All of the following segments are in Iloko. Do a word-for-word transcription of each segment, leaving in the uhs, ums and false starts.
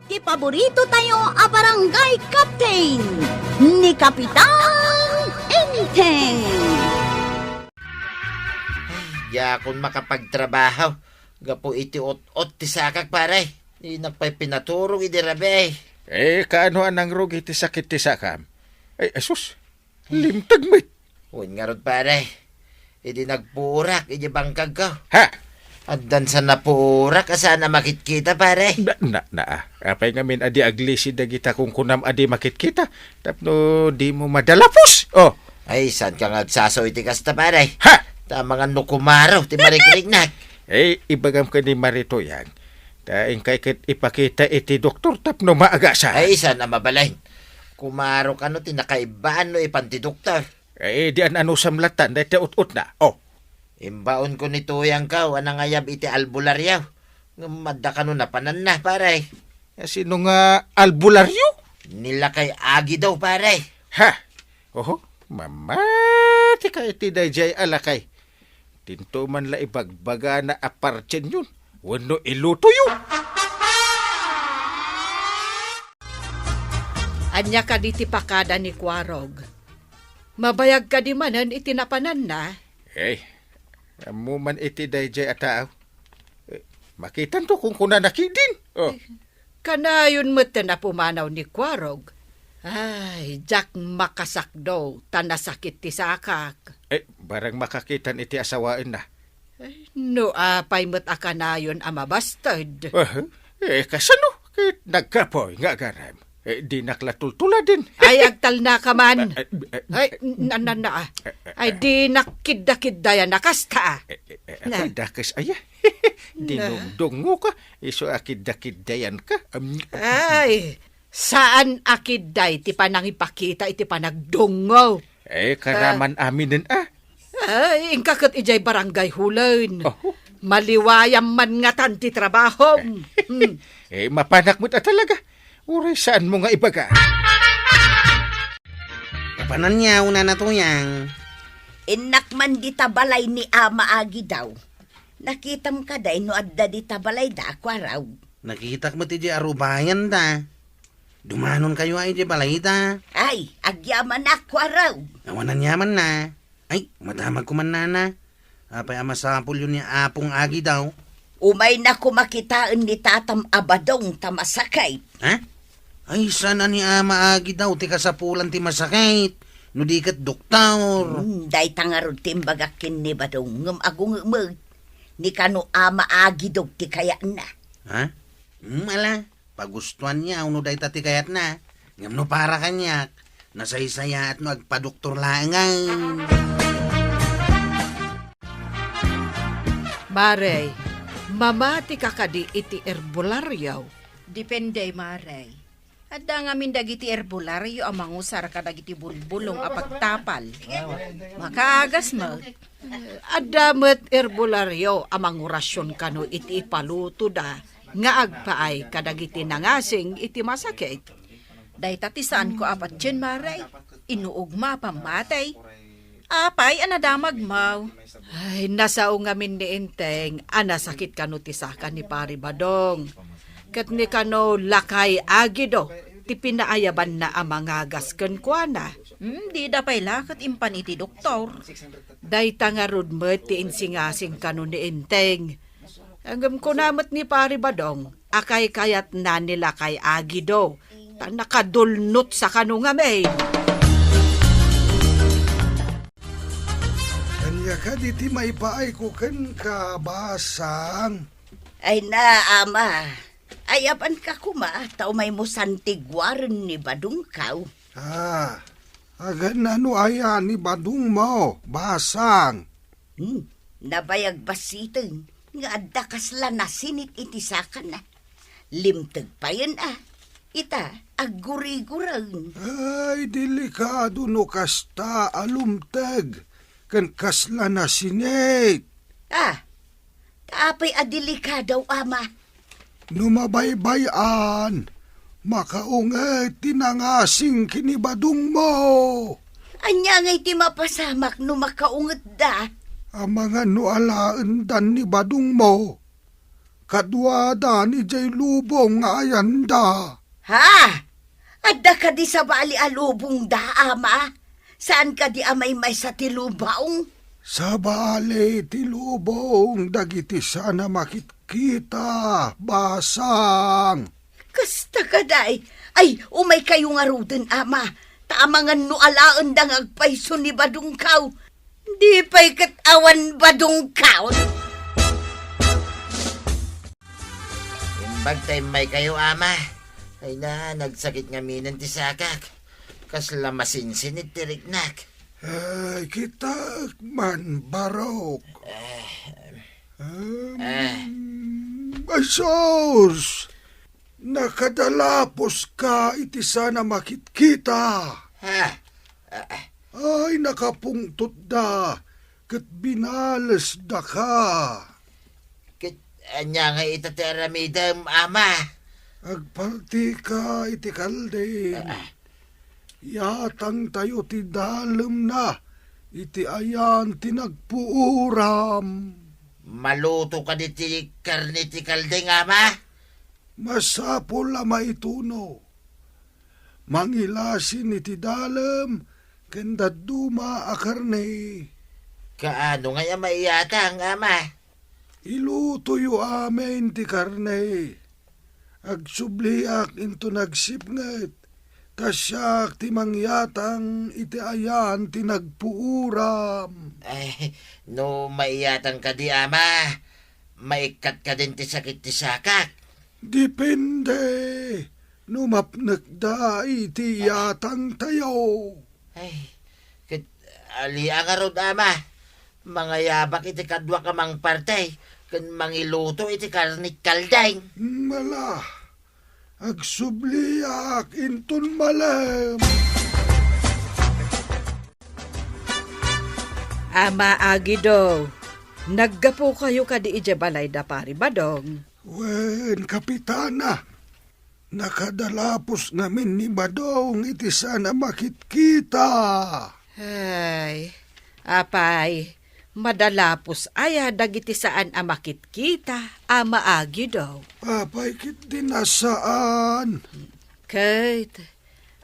Ti paborito tayo a barangay captain, ni Kapitan Enteng. Ay, diakon makapagtrabaho gapu iti ut-ot ti sakak, pare. Dinak pay pinaturog idi rabii. Eh, kaano a nangrugi ti sakit ti sakam? Ay, asus, limteg met. Wen ngarud, pare. Idi nagpurak iti bangkagko. Ha? Addan sa napurak a saan a makitkita, pare. Na, na, na, ah. Apay ngamin a di aglisi dagita kunkunam a di makitkita? Tapno dimo madalapos. Oh. Ay, saan ka nga agsasaw iti kasta, pare? Ha? Tama nga no kumaro ti marikriknak. Eh, ibagam ken ni Maritoyang. Ta inkay ket ipakita iti doktor tapno maagasan. Ay, saan a mabalin? Kumaro kano ti nakaibbaan no ipan ti doktor. Eh, di an-anusam latan, dayta ut-utna. Oh. Imbaonko ni Tuyangko a nangayab iti albularyo. Ngem adda kano napananna, pare. Eh, sino nga albularyo? Ni Lakay Agido, pare. Ha? Oho, mamati ka iti dayjay a lakay. Dinto man la ibagbagana a partienyon wenno ilutoyo. Ania kadi ti pakada ni Kuarog? Mabayag kadi manen iti napananna? Ay, ammo man iti dayjay a tao. Eh, makitanto kunkunana ketdin. Oh. Kanayon met a pumanaw ni Kuarog. Ay, diak makasakdo, ta nasakit ti sakak. Eh, barang makakitan iti asawaenna. Ay, no apay met a kanayon a mabasted. Ah, eh, kasano? Ket nagkapoy nga agarem. Eh, dinak la tultuladen. Ay, agtalna ka man. Eh, eh, eh, Ay, eh, n-, n-, n-, ah. Eh, eh, Ay, eh. Dinak kidda-kiddayan a kasta. Eh, eh, eh, Na. Apay dakes aya? Na. Dinungdungngo ka, isu a kidda-kiddayan ka. Am, Ay, saan a kidday ti panangipakita iti panagdungngo. Eh, karaman aminen, ah. Ay, inka ket idiay barangay hulen. Oh. Maliwayam man ngatan ti trabahom. Hmm. Eh, mapanak met a talaga. Uray saanmo nga ibaga. Kapananyaw, Nana Tuyang. Innak man dita balay ni Ama Agidaw. Nakitam kadi no adda dita balayda, Kuarog? Nakitak met idiay arubayanda. Dumanonkayo a idiay balayda. Ay, agyamanak, Kuarog. Awan aniamanna. Ay, madamagko man, Nana. Apay a masapulyo ni Apong Agidaw? Umayna koma kitaen ni Tatam a Badong ta masakit. Ha? Ay, saan a ni Ama Agidaw ti kasapulan ti masakit, no di ket doktor? Hmm, dayta ngarud ti imbagak ken ni Badong, ngem agungemek. Ni kano Ama Agidaw ti kayatna. Ha? Hmm, ala. Pagustuanna no dayta ti kayatna. Ngem no para kaniak, nasaysayaat no agpadoktor laengen. Mare, mamati ka kadi iti herbolario? Depende, Mare. Adda ngamin dagiti herbolario a mangusar kadagiti bulbulong a pagtapal. Makaagas met. Adda met herbolario a mangurasion kano iti ipalutoda nga agpaay kadagiti nangasing iti masakit. Dayta ti saanko a patien, Mare. Inuogmo a pammatay. Apay a nadamagmo? Ay, nasao ngamin ni Enteng a nasakit kano ti saka ni Pari Badong. Ket ni kano Lakay Agido ti pinaayabanna a mangagas kenkuana. Hmm, dida pay la ket impan iti doktor. Dayta ngarud met ti insingasing kano ni Enteng. Ngem kuna met ni Pari Badong a kaykayatna ni Lakay Agido, ta nakadulnot sa kano ngamin. Ania kadi ti maipaayko kenka, Basang? Ay na, Ama. Ayabanka koma, ta umaymo santiguaren ni Badongko. Ah, aganna no aya ni Badongmo, Basang? Hmm, nabayag bassiten nga adda kasla nasinit iti sakana. Limteg payen a. Ita, agguriguren. Ay, delikado no kasta a lumteg ken kasla nasinit. Ah, ta apay a delikado, Ama? No mabaybay-an, makaunget ti nangasing ken ni Badongmo. Ania ngay ti mapasamak no makaungetda? Amangan no alaendan ni Badongmo. Kaduadan idiay lubong nga ayanda. Ha? Adda kadi sabali a lubongda, Ama? Saan kadi a maymaysa ti lubong? Sabali ti lubong dagiti saan a makitkita, basang. Kasta kadi. Ay, umaykayo ngaruden, Ama. Ta amangan no alaenda nga agpayso ni Badongkaw. Di pay ket awan Badongkaw. Imbag ta immaykayo, Ama. Ay na, nagsakit ngaminen ti sakak. Kasla masinsinit ti riknak. Ay, kitaek man, Barok. Eh, Em, eh. Ay, sus! Nakadalapuska iti saan a makitkita. Ha? Ah, ah. Ay, nakapungtotda, ket binalesdaka. Ket ania ngay ita ti aramidem, Ama? Agpartika iti kalding. Ah, ah. Yatangtayo ti dalemna iti ayan ti nagpuuram. Maluto kadi ti karne ti kalding, Ama? Masapul a maituno. Mangilasin iti dalem ken dadduma a karne. Kaano ngay a maiyatang, Ama? Ilutoyo amin ti karne. Agsubliak inton agsipnget, ta siak ti mangyatang iti ayan ti nagpuuram. Ay, no maiyatang kadi, Ama, maikkat kadin ti sakit ti sakak? Depende no mapnekda iti iyatangtayo. Ay, ket ali a ngarud, Ama. Mangayabak iti kaduak a mangparti ken mangiluto iti karne ti kalding. Mala, agsubliak inton malem. Ama Agido, naggapukayo kadi idiay balay da Pari Badong? Wen, Kapitana. Nakadalapos ngamin ni Badong iti saan a makitkita. Ay, apay, madalapos aya dagiti saan a makitkita, Ama Agido? Apay ketdi a saan? Ket,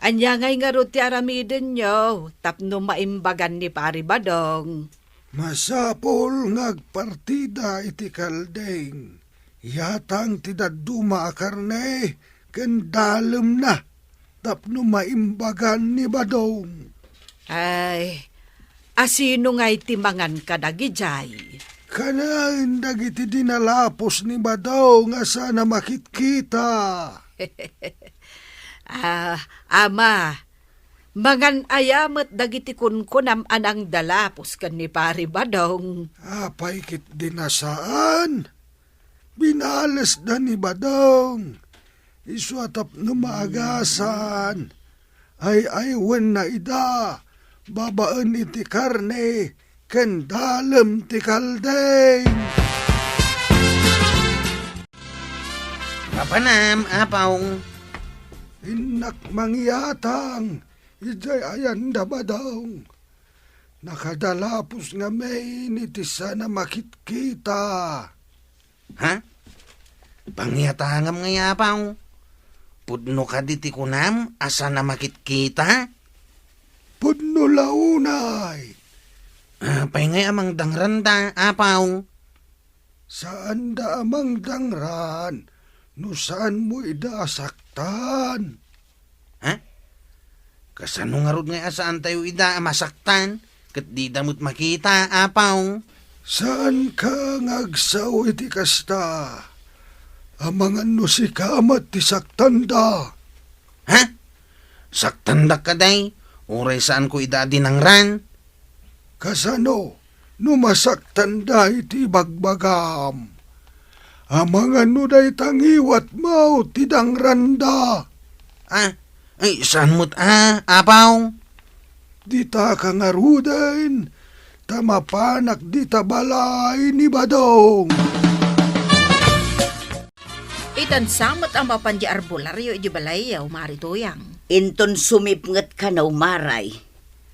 ania ngay ngarud ti aramidenyo tapno maimbagan ni Pari Badong? Masapul nga agpartida iti kalding. Yatang ti dadduma a karne ken dalemna tapno maimbagan ni Badong. Ay, asino ngay ti mangan kadagidiay? Kanen dagiti dinalapos ni Badong a saan a makitkita. Ah, Ama, mangan aya met dagiti kunkunam a nangdalapos ken ni Pari Badong? Apay ketdi a saan? Binalesda ni Badong. Isu a tapno maagasan, ay-aywenna ida babaen iti karne ken dalem ti kalding. Mapanam, Apo. Innak mangyatang idiay ayan da Badong. Nakadalapos ngamin iti saan a makitkita. Ha? Pangyatangam ngay, Apo. Pudno kadi ti kunam a saan a makitkita? Pudno la unay. Apay ngay a mangdangranda, Apo? Saanda a mangdangran no saanmo ida a saktan. Ha? Kasano ngarud ngay a saantayo ida a masaktan ket dida met makita, Apo? Saanka nga agsao iti kasta. Amangan no sika met ti saktanda. Ha? Saktandak kadi, uray saanko ida a dinangran? Kasano no masaktanda iti ibagbagam? Amangan no dayta ngiwatmo ti dangranda. Ah, ay, saan met a, Apo? Ditaka ngaruden, ta mapanak dita balay ni Badong. Itan sa met a mapan di arbularyo idi balayyo, Mari Tuyang. Inton sumipnget kano, Maray,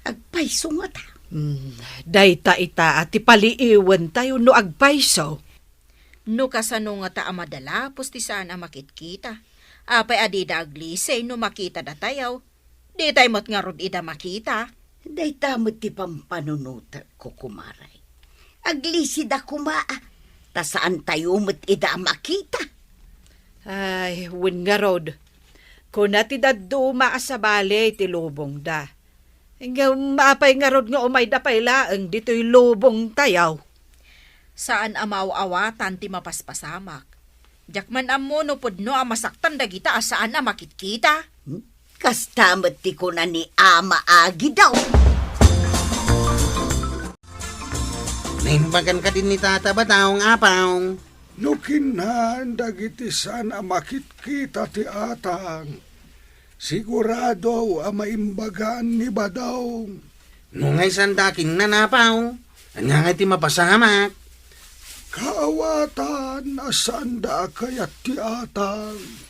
agpayso ngata. Hmm, dayta ita a ti paliiwentayo no agpayso. No kasano ngata a madalapos ti saan a makitkita? Apay a dida aglisay no makita datayaw? Ditay met ngarud ida makita. Dayta met ti pampanunotek, kukumaray. Aglisida koma, ta saantayo met ida a makita. Ay, wen ngarud. Kuna ti dadduma a sabali ti lubongda. Ngem apay ngarud nga umayda pay laeng ditoy lubongtayaw? Saan a maaw-awatan ti mapaspasamak. Diak man ammo no pudno a masaktan dagita a saan a makitkita. Hmm? Kasta met ti kuna ni Ama Agi daw. Naimbagan kadi ni Tata Badong, Apaw? No kinnan dagiti saan a makitkita ti atang, sigurado a maimbagan ni Badong. No ngay sanda kinnan, Apaw, ania ngay ti mapasamak? Kaawatan a saanda a kayat ti atang.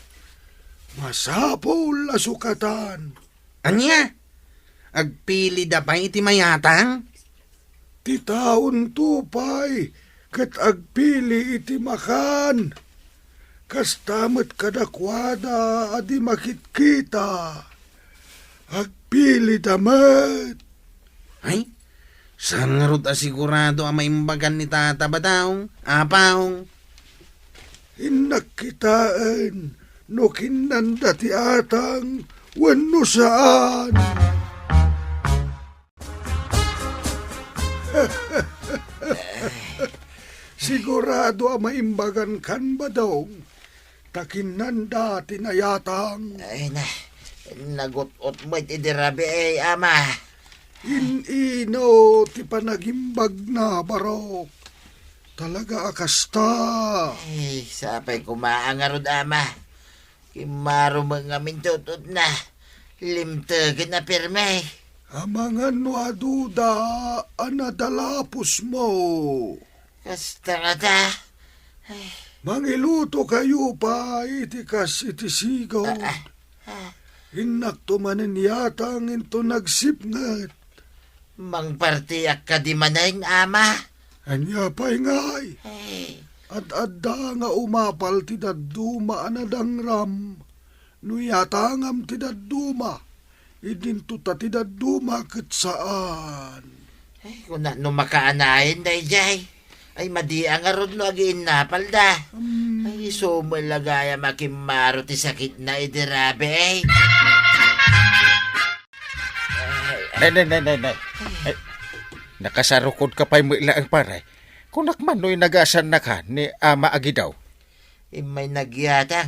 Masapul a sukatan. Ania? Agpilida pay iti mayatang? Ti taonto pay ket agpili iti makan. Kasta met kadakuada a di makitkita. Agpilida met. Ay, saan ngarud a sigurado a maimbagan ni Tata Badong, Apaw? Innak kitaen no kinnanda ti atang wenno saan. Sigurado a maimbagan kan Badong, ta kinnanda ti nayatang. Ay na, nagut-ot met idi rabii, Ama. In-ino ti panagimbagna, Barok? Talaga a kasta. Ay, sapay koma a ngarud, Ama. Kimmaro met ngamin ti ut-utna. Limtegen a pirme. Amangan no aduda a nadalapos mo. Kasta ngata. Ay. Mangiluto kayo pa iti kas iti sigud. Ah, ah, ah. Innakto manen yatang inton nagsipnget. Mangpartiak kadi manen, Ama? Ania pay ngay? Ay. Ad-adda nga umapal ti dadduma a nadangram. No yatangam ti dadduma, idinto ta ti dadduma ket saan. Ay, kuna no makaanayen daydiay. Ay, madi a ngarud no agiinnapalda. Hmm. Ay, isu met la gayam a kimmaro ti sakitna idi rabii. Ay, ay. Nay, nay, nay, nay, nay. Ay, nakasarukodka pay met laeng, pare. Kunak man no inagasannak ni Ama Agidaw. Immay nagyatang.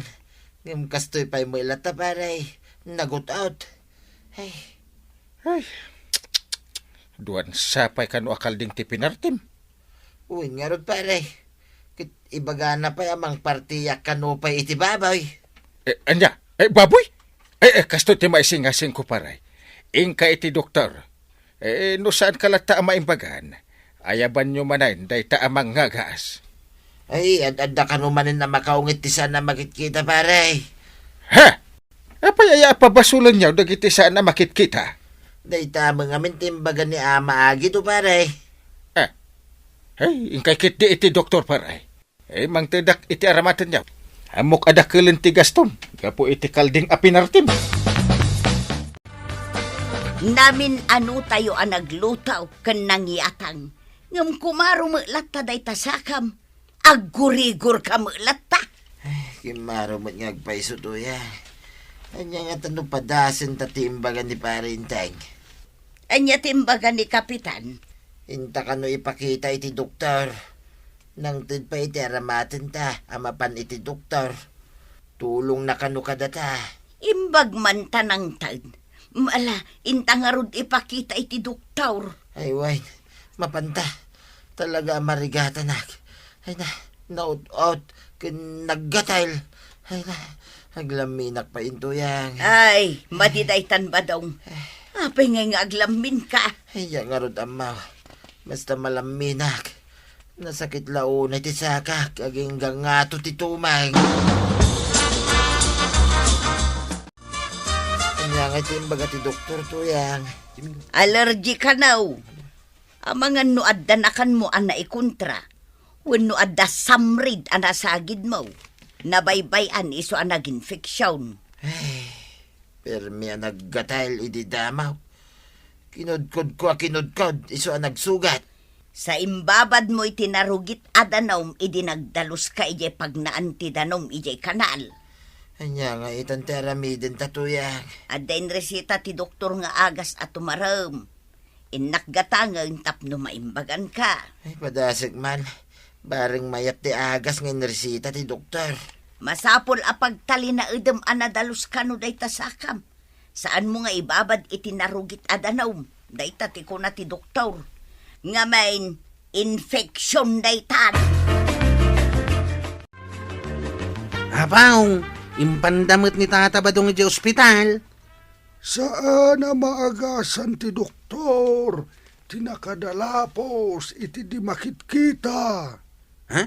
Ngem kastoy pay met latta, pare. Nagut-ot. Ay. Ay. Duan sapay kano a kalding ti pinartim. Wen ngarud, pare. Ket ibagana pay a mangpartiak kano pay iti baboy. Eh, ania? Eh, baboy? Eh, eh, kastoy ti maisingasingko, pare. Inka iti doktor. Eh, no saanka latta a maimbagan, ayabanyo manen dayta a mangngagaas. Ay, ad-adda kano manen a makaungit ti saan a makitkita, pare. Ha? Apay aya a pabasolenyo dagiti saan a makitkita? Dayta met ngamin ti imbaga ni Ama Agidaw, pare. Ah. Ay, inkay ketdi iti doktor, pare. Eh, mangtedak iti aramatenyo. Ammok a dakelen ti gastom gapu iti kalding a pinartim. Namin-anotayo a nagluto ken nangyatang. Ngem kumaro met latta dayta sakam. Aggurigorka met latta. Ay, kimmaro met nga agpayso, Tuyang. Ania ngata no padasenta ti imbaga ni Pare Enteng? Ania ti imbaga ni Kapitan? Inta kano ipakita iti doktor. Nangted pay iti aramatenta a mapan iti doktor. Tulongna kano kadata. Imbag man ta nangted. Ala, inta ngarud ipakita iti doktor. Ay, wen, mapanta. Talaga a marigatanak. Ay na, naut-ot, ken naggatel. Ay na, aglamminak pay, Tuyang. Ay, madi daytan, Badong. Apay ngay nga aglamminka? Ay, ya ngarud, Ama. Basta malamminak. Nasakit la unay ti sakak, agingga ngato ti tumeng. Ania ngay ti imbaga ti doktor, Tuyang? Allergy kano. Amangan no adda nakanmo a naikontra. Wenno adda samrid a nasagidmo. Nabaybay-an isu a naginfeksyon. Ay, permi a naggatel idi damaw. Kinudkodko a kinudkod, isu a nagsugat. Sa imbabadmo iti narugit a danum idi nagdaluska idiay pagnaan ti danum idiay kanal. Ania nga itan ti aramidenta, Tuyang? Adda inresita ti doktor nga agas a tumarem. Innak gatangen tapno maimbaganka. Ay, padasek man. Bareng mayat ti agas nga inresita ti doktor. Masapul a pagtalinaedem a nadaluska no dayta sakam. Saanmo nga ibabad iti narugit a danum. Dayta ti kuna ti doktor. Ngamin, infection daytan. Apaw, impanda met ni Tata Badong idiay ospital. Saan a maagasan ti doktor ti nakadalapos iti di makitkita. Ha?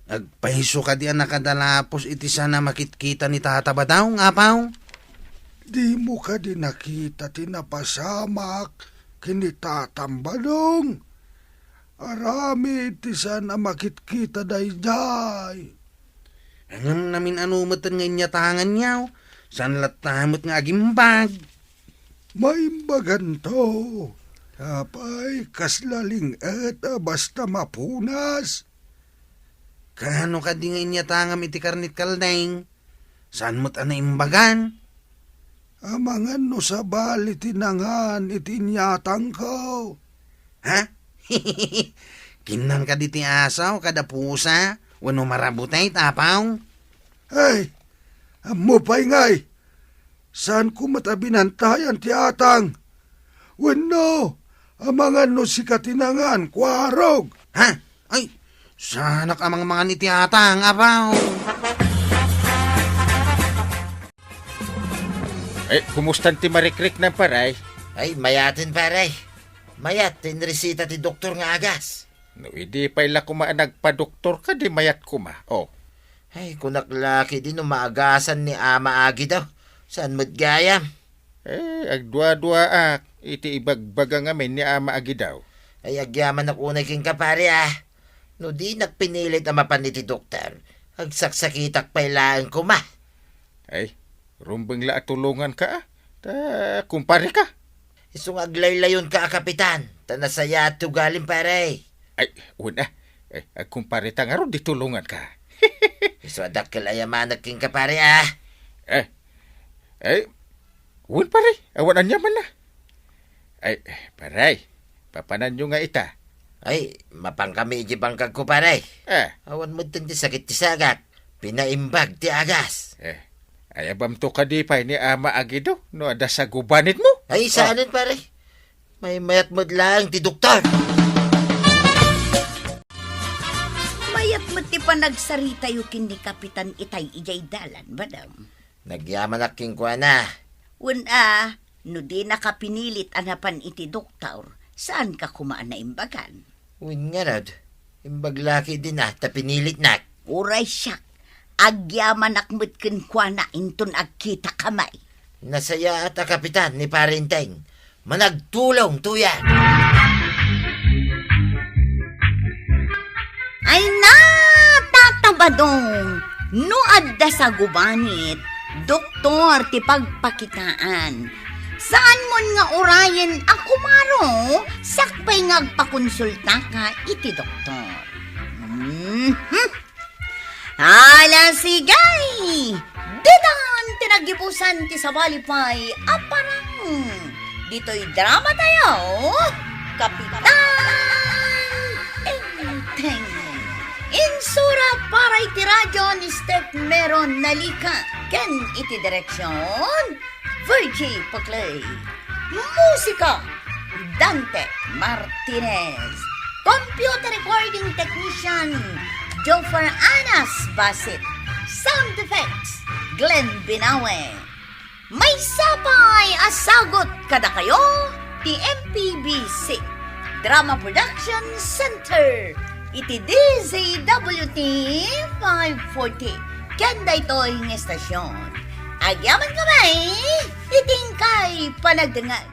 Agpayso kadi a nakadalapos iti saan a makitkita ni Tata Badong, Apaw? Dimo kadi nakita ti napasamak ken ni Tatam Badong? Aramid ti saan a makitkita daydiay. Ngem namin-ano metten nga inyatanganyo, saan latta met nga agimbag. Maimbaganto. Apay, kasla ling-et a basta mapunas. Kaano kadi nga inyatangam iti karnit kaldeng? Saan met a naimbagan? Amangan no sabali ti nangan iti inyatangko. Ha? Kinnan kadi ti asaw kada pusa wenno marabutay, Apaw? Ay, ammo pay ngay. Saanko met a binantayan ti atang. Wenno, amangan no sika ti nangan, kuarog. Ha? Ay, saanak a mangmangan iti atang, Apaw. Eh, kumustan ti marikriknam, pare? Ay, mayaten, pare. Mayat ti inresita ti doktor nga agas. No idi pay la koma a nagpadoktor kadi mayat koma, oh. Ay, kunak la ketdi no maagasan ni Ama Agidaw. Saan met gayam? Eh, agduaduaak iti ibagbaga ngamin ni Ama Agidaw. Ay, agyamanak unay kenka, pare, ah. No dinak pinilit a mapan iti doktor, agsaksakitak pay laeng koma. Ay, rumbeng la a tulonganka, ah. Ta kumpare ka. Isu nga aglaylayonka a kapitan, ta nasayaat ti ugalim, pare. Ay, wen, ah. Ay, agkumpare ta ngarud di tulonganka. Isu a dakkel a yamanak kenka, pare, ah. Eh, eh, wen, pare, awan aniamanna. Ay, pare, papananyo nga ita. Ay, mapankami iti bangkagko, pare. Eh. Awan metten ti sakit ti sagak. Pinaimbag ti agas. Eh, ayabamto kadi pay ni Ama Agido no adda sagubanitmo? Ay, ah, saanen, pare. Maymayat met laeng ti doktor. Mayat met ti panagsaritayo ken ni Kapitan itay idiay dalan, madam. Nagyamanak kenkuana. Wen a, no dinaka pinilit a napan iti doktor, saanka koma a naimbagan? Wen ngarud, imbag la ketdin a ta pinilitnak. Uray siak, agyamanak met kenkuana inton agkitaka met. Nasayaat a kapitan ni Pare Enteng. Managtulong, tuya! Ay na, Tata Badong, no adda sagubanit, doktor ti pagpakitaan. Saanmon nga urayen a kumaro, sakbay nga agpakonsultaka iti doktor. Mhm. Ala, sige! Ditan ti naggibusan ti sabali pay a parang. Ditoy drama tayo, Kapitan Enteng. Insura para iti radyo ni Steph Meron Nalica ken iti direksyon, Virgie Puclay. Musika, Dante Martinez. Computer recording technician, Joffer Anas Basit. Sound effects, Glenn Binawe. Maysa pay a sagut kadakayo ti M P B C Drama Production Center iti D Z W T five forty. Ken daytoy nga estasyon. Agyamankami iti inkay panagdengngeg.